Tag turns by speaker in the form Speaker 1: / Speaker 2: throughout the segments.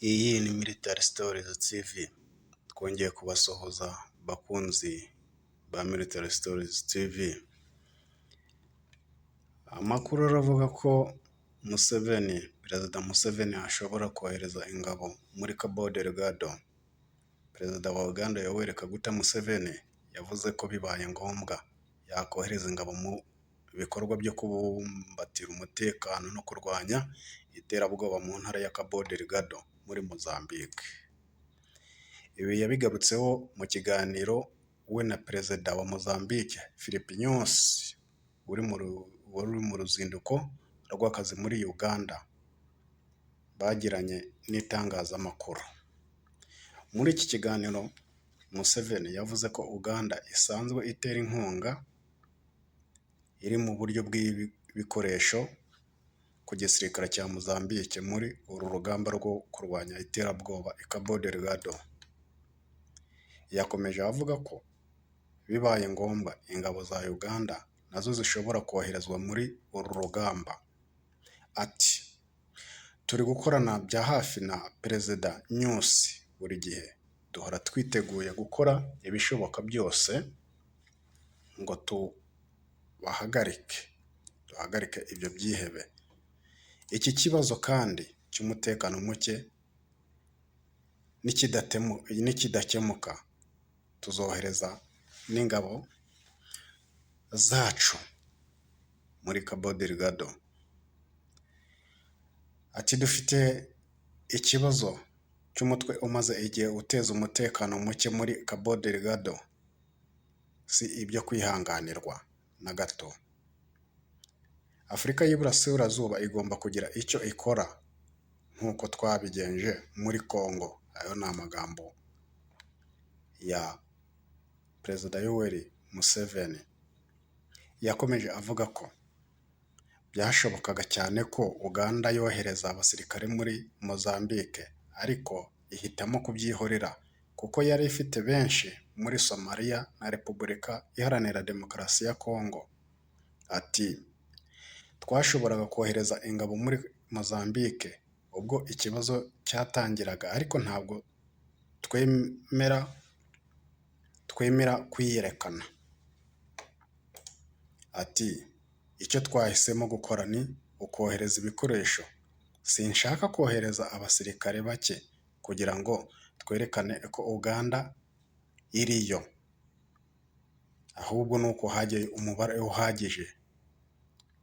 Speaker 1: Iyi ni Military Stories TV, twongeye kubasuhuza bakunzi ba Military Stories TV. Amakuru aravuga ko Museveni, Perezida Museveni ashobora kohereza ingabo muri Cabo Delgado. Perezida wa Uganda Yoweri Kaguta Museveni yavuze ko bibaye ngombwa yakohereza ingabo mu bikorwa byo kubumbatira umutekano no kurwanya iterabwoba mu ntara ya Cabo Delgado muri Mozambique. Ibi yabigarutseho mu kiganiro we na Perezida wa Mozambique Filipe Nyusi wari mu ruzinduko rw'akazi muri Uganda bagiranye n'itangazamakuru. Muri iki kiganiro Museveni yavuze ko Uganda isanzwe itera inkunga iri mu buryo bw'ibikoresho ku gisirikare cya Mozambique muri uru rugamba rwo kurwanya iterabwoba i Cabo Delgado. Yakomeje avuga ko bibaye ngombwa ingabo za Uganda nazo zishobora koherezwa muri uru rugamba. Ati “Turi gukorana bya hafi na Perezida Nyusi buri gihe, duhora twiteguye gukora ibishoboka byose ngo tubahagarike, duhagarike ibyo byihebe. Iki kibazo kandi cy'umutekano muke nikidakemuka tuzohereza n'ingabo zacu muri Cabo Delgado.” Ati “Dufite ikibazo cy'umutwe umaze igihe uteza umutekano muke muri Cabo Delgado, si ibyo kwihanganirwa na gato. Afurika y'Iburasirazuba igomba kugira icyo ikora nk'uko twabigenje muri Congo.” Ayo ni amagambo ya Perezida Yoweri Museveni. Yakomeje avuga ko byashobokaga cyane ko Uganda yohereza abasirikare muri Mozambique ariko ihitamo kubyihorera kuko yari ifite benshi muri Somalia na Repubulika Iharanira Demokarasi ya Congo. Ati “Twashoboraga kohereza ingabo muri Mozambique ubwo ikibazo cyatangiraga ariko ntabwo twemera kwiyerekana.” Ati “Icyo twahisemo gukora ni ukohereza ibikoresho, sinshaka kohereza abasirikare bake kugira ngo twerekane ko Uganda iriyo, ahubwo ni uko hajyayo umubare uhagije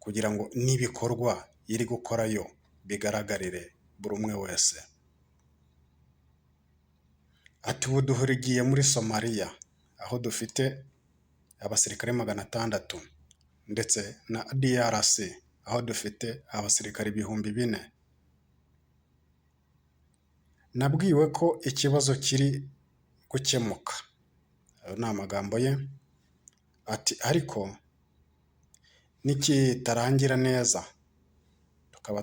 Speaker 1: kugira ngo n'ibikorwa iri gukorayo bigaragarire buri umwe wese.” Ati “Ubu duhurigiye muri Somalia aho dufite abasirikare 600 ndetse na DRC aho dufite abasirikare 4000. Nabwiwe ko ikibazo kiri gukemuka.” Ayo ni amagambo ye. Ati “Ariko nikitarangira neza tukaba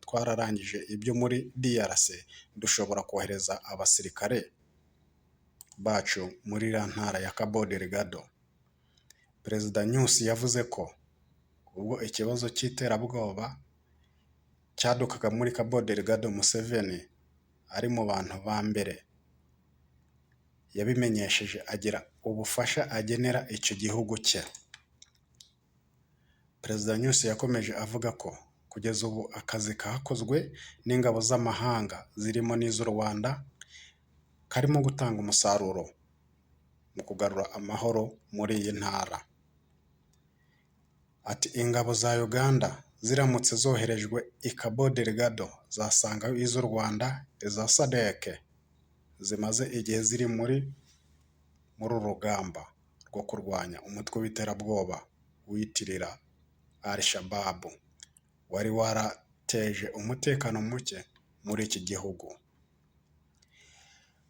Speaker 1: twararangije ibyo muri DRC dushobora kohereza abasirikare bacu muri iriya ntara ya Cabo Delgado.” Perezida Nyusi yavuze ko ubwo ikibazo cy'iterabwoba cyadukaga muri Cabo Delgado, Museveni ari mu bantu ba mbere yabimenyesheje agira ubufasha agenera icyo gihugu cye. Perezida Nyusi yakomeje avuga ko kugeza ubu akazi kakozwe n'ingabo z'amahanga zirimo n'iz'u Rwanda karimo gutanga umusaruro mu kugarura amahoro muri iyi ntara. Ati “Ingabo za Uganda ziramutse zoherejwe i Cabo Delgado zasangayo iz'u Rwanda, iza SADC zimaze igihe ziri muri uru rugamba rwo kurwanya umutwe w'iterabwoba wiyitirira Al-Shabaab wari warateje umutekano muke muri iki gihugu.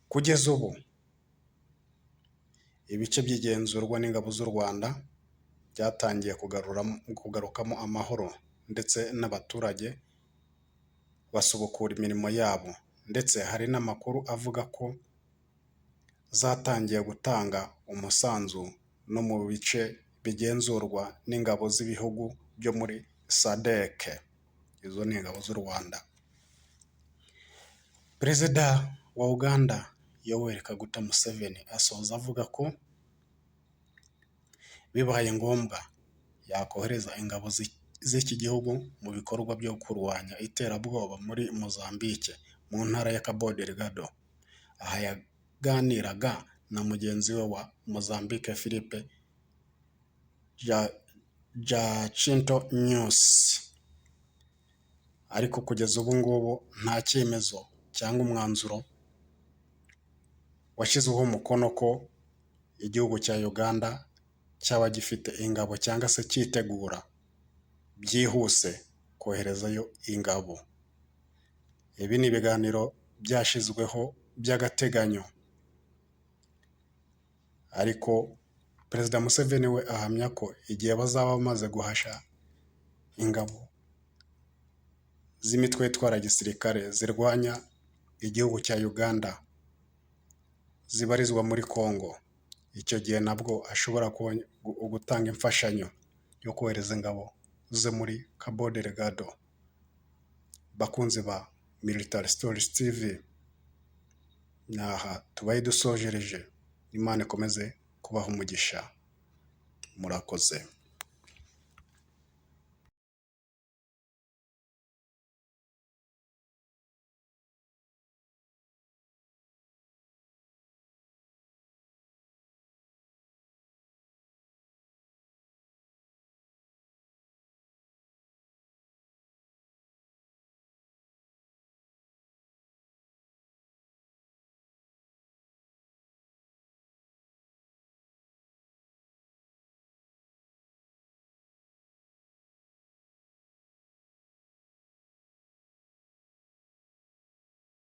Speaker 1: Kugeza ubu ibice by'igenzurwa n'ingabo z'u Rwanda byatangiye kugarukamo amahoro ndetse n'abaturage basubukura imirimo yabo ndetse hari n'amakuru avuga ko zatangiye gutanga umusanzu no mu bice bigenzurwa n'ingabo z'ibihugu byo muri SADC. Izo ni ingabo z'u Rwanda. Perezida wa Uganda Yoweri Kaguta Museveni asoza avuga ko bibaye ngombwa yakohereza ingabo z'iki gihugu mu bikorwa byo kurwanya iterabwoba muri Mozambique mu ntara ya Cabo Delgado. Aha yaganiraga na mugenzi we wa Mozambique, Filipe Jacinto Nyusi. Ariko kugeza ubu ngubu nta cyemezo cyangwa umwanzuro washyizweho umukono ko igihugu cya Uganda cyaba gifite ingabo cyangwa se cyitegura byihuse koherezayo ingabo. Ibi ni ibiganiro byashyizweho by'agateganyo, ariko Perezida Museveni we ahamya ko igihe bazaba bamaze guhasha ingabo z'imitwe yitwara gisirikare zirwanya igihugu cya Uganda zibarizwa muri Congo, icyo gihe nabwo ashobora gutanga imfashanyo yo kohereza ingabo ze muri Cabo Delgado. Bakunzi ba Military Stories TV, ni aha tubaye dusojereje. Imana ikomeze kubaha umugisha, murakoze.